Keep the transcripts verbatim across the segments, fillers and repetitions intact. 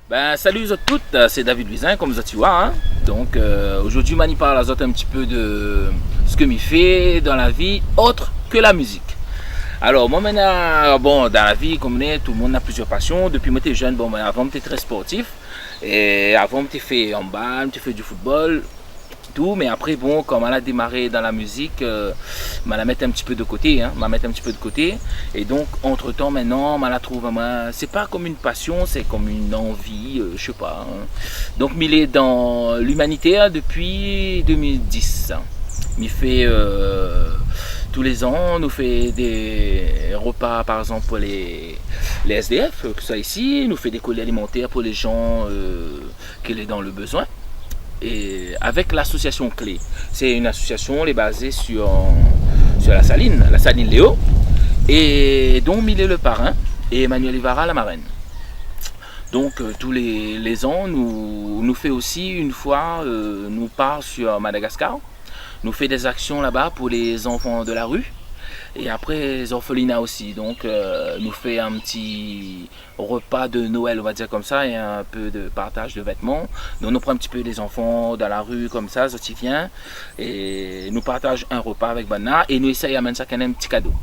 Bin, salu zot tout, sé David Louisin, kom zot i voi, in. Donk, euh, zordi, ma ni parl azot in ti pé de sak mi fé dan la vi, ot ke la mizik. Alor, moin, mintnan, bon, dan la vi, kom nou lé, tout moun na plizièr pasion. Dopi moin té jenn, bon, bin, avan, moin té trè sportif. É avan, moin té fé handball, moin té fé di football. Tou, mé apré, bon, kom ma la démaré dan la mizik, euh, ma la mèt in ti pé de koté, in, ma mèt in ti pé de koté. É donk, antretan, mintnan, ma la trouv, moin, sé pa kom in pasion, sé kom in anvi, euh, mi sé pa, in. Donk, mi lé dan limanitèr dopi deux mille dix. Mi fé, euh, tou lé zan, nou fé dé repa, par égzanp, pou lé, lé S D F, ke se soi isi, nou fé dé koli alimantèr pou lé jan, euh, ke lé dan le bezoin. É avèk l'asosiasion Klé. Sé in asosiasion, lé bazé sur, sur La Saline, La Saline Léo. É donk, mi lé le parin é Emmanuel Ivara la marèn. Donk, euh, tou lé, lé zan, nou, nou fé osi, in foi, euh, nou par sur Madagascar. Nou fé dé zaksion laba pou lé zanfan de la ri. É apré, lé orfelina osi. Donk, euh, nou fé in ti repa de Noèl, on va dir konmsa, é in pé de partaj de vètman. Donk, nou pran in ti pé dé zanfan dan la ri konmsa, zot i vien, é nou partaj in repa avèk banna, é nou éséy amenn shakinn in ti kado.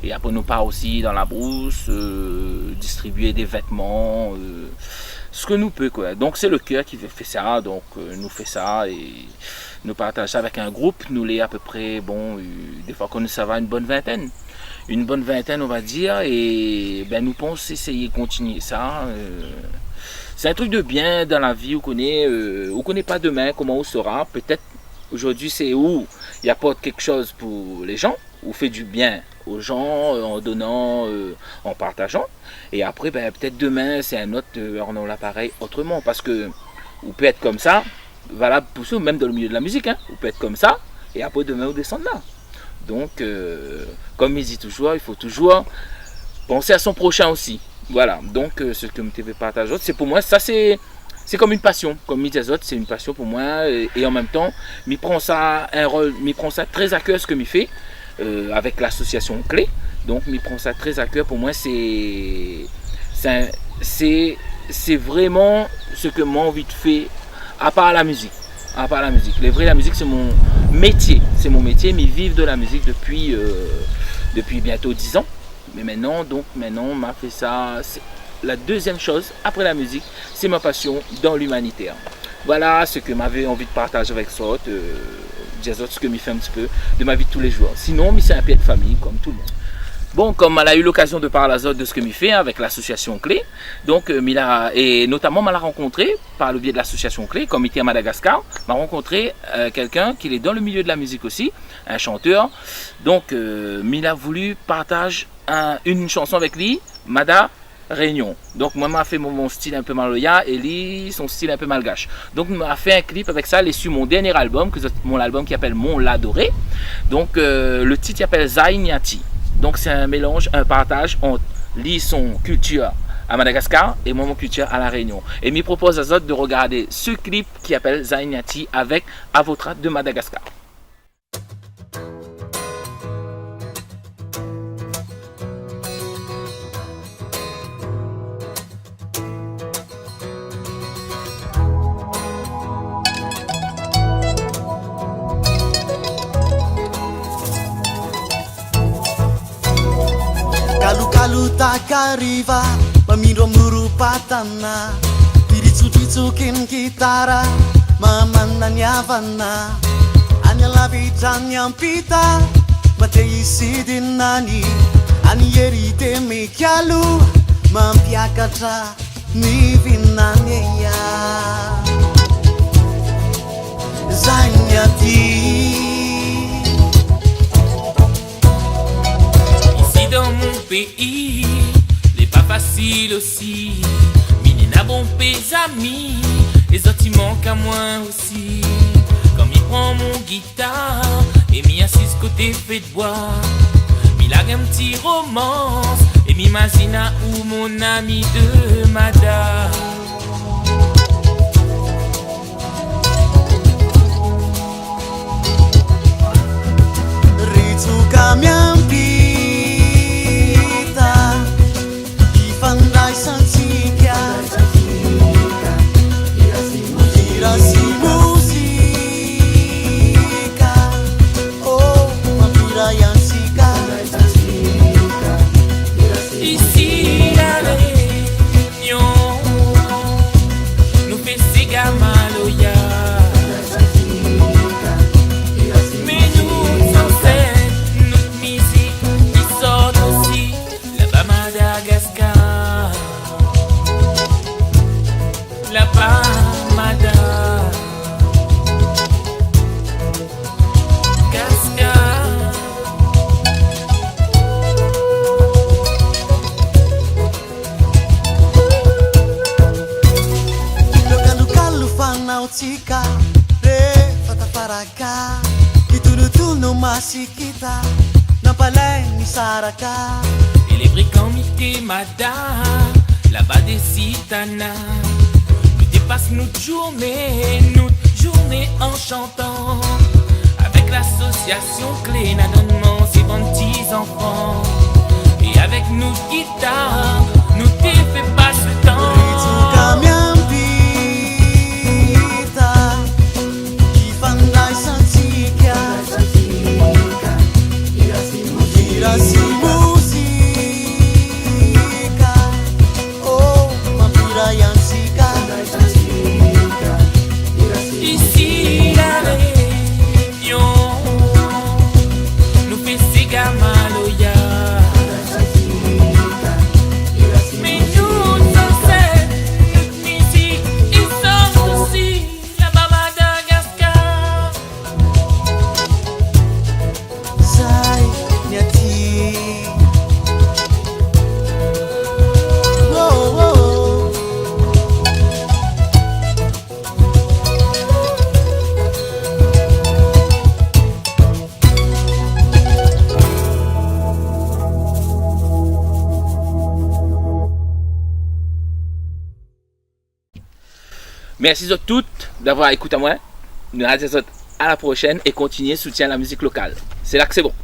É apré, nou par osi dan la brous, euh, distribié dé vètman, euh, sak nou pé, koi. Donk, sé le kèr ki fé sa, donk, euh, nou fé sa, é nou partaj sa avèk in group, nou lé apépré, bon, euh, défoi, kan nou sava, in bone vintèn. In bone vintèn, on va dir, é, bin, nou pans éséyé kontinié sa, euh, sé in trik de bien dan la vi, ou koné, euh, ou koné pa domin koman ou sera, pétèt zordi sé ou, i aport kékshoz pou lé jan, ou fé di bien aux gens, euh, en donnant, euh, en partageant. É apré, bin, pétèt domin, sé in ot, euh, ou nora laparèy otroman. Parske ou pé èt konmsa, valab pou tou, mèm dan le milié de la mizik, in, ou pé èt konmsa, é apré domin ou désann la. Donk, euh, kom mi di touzour, i fo touzour pansé a son proshin osi. Voilà, donk, euh, sak mi té vé partaj azot, sé pou moin, sa sé, sé kom in pasion, kom mi di azot, sé in pasion pou moin, é, é an mèm tan, mi pran sa in rol, mi pran sa trè a kèr sak mi fé, euh, avèk l'asosiasion Klé. Donk, mi pran sa trè a kèr. Pou moin, sé, sé in, sé, sé vréman sak moin anvi de fé, apar la mizik. Apar la mizik. Lé vré, la mizik, sé mon métié. Sé mon métié, mi viv de la mizik dopi, euh, dopi bientôt dix ans. Mé mintnan, donk, mintnan, ma fé sa, sé la dézièm shoz, apré la mizik, sé mon pasion dan limanitèr. Voilà sak ma vé anvi de partaj avèk zot, euh, di azot sak mi fé in ti pé de ma vi de tou lé zour. Sinon, mi sé in pèr de famiy, kom tout le moun. Bon, kom ma la u lokazion de parl azot de sak mi fé avèk l'asosiasion Klé, donk, euh, mi la, é notaman, ma la rankontré, par le biais de l'asosiasion Klé, kom mi té a Madagascar, ma rankontré, euh, kèlkin ki lé dan le milié de la mizik osi, in shantèr. Donk, euh, mi la voulu partaj in, in shanson avèk li, Mada Réunion. Donk, moin, ma fé mon, mon stil in pé maloya é li, son stil in pé malgash. Donk, ma fé in klip avèk sa, lé su mon dernié album, ke zot, mon album ki apèl Mon La Doré. Donk, euh, le tit i apèl Zainyati. Donk, sé in mélanz, in partaj ant li, son kiltir a Madagascar, é moin, mon kiltir a La Réunion. É mi propoz azot de regardé se klip ki apèl Zainyati avèk Avotra de Madagascar. Kaloukalo takariva, mamindro moro patana. Piritsoritsokin gitara, mamananiavana. Ania lavitra niampita, matei sidinani. Ani eri de mikialo, mampiakatra ni vinania. Zainyati. Isi dan mon péi, lé pa fasil osi. Mi néna bonpé zami, é zot i mank amoin osi. Kan mi pran mon gitar é mi asiz koté fé d'boi, mi larg in ti romans é mi mazine aou, mon ami de Mada. Ritsoka miampita, ifandraisantsika. Laba Madagascar. Lo kalu-kalu fanautika, le fata faraka, ki tunu-tunu masi kita, na palé ni saraka. Ele brikan mité mada, laba dé sitana. Nou dépas nout journé, nout journé an shantan. Avèk lasosiasion Klé, na donn mansé bann ti zanfan. É avèk nout gitar, nou té fé pas lo tan. Ritm kamian pita, ki fann day santika. Ira si muzika, oh, ma pira yansika. Isi La Rénion, nou fé séga maloya. Mé nout zansèt, nout mizik, i sort osi laba Madagascar. Zay, Niati. Oh, oh, oh. Mèrsi zot tout d'avoir ékout amoin. Nou di azot a la proshèn é kontinié soutien la mizik lokal. Sé la ke sé bon.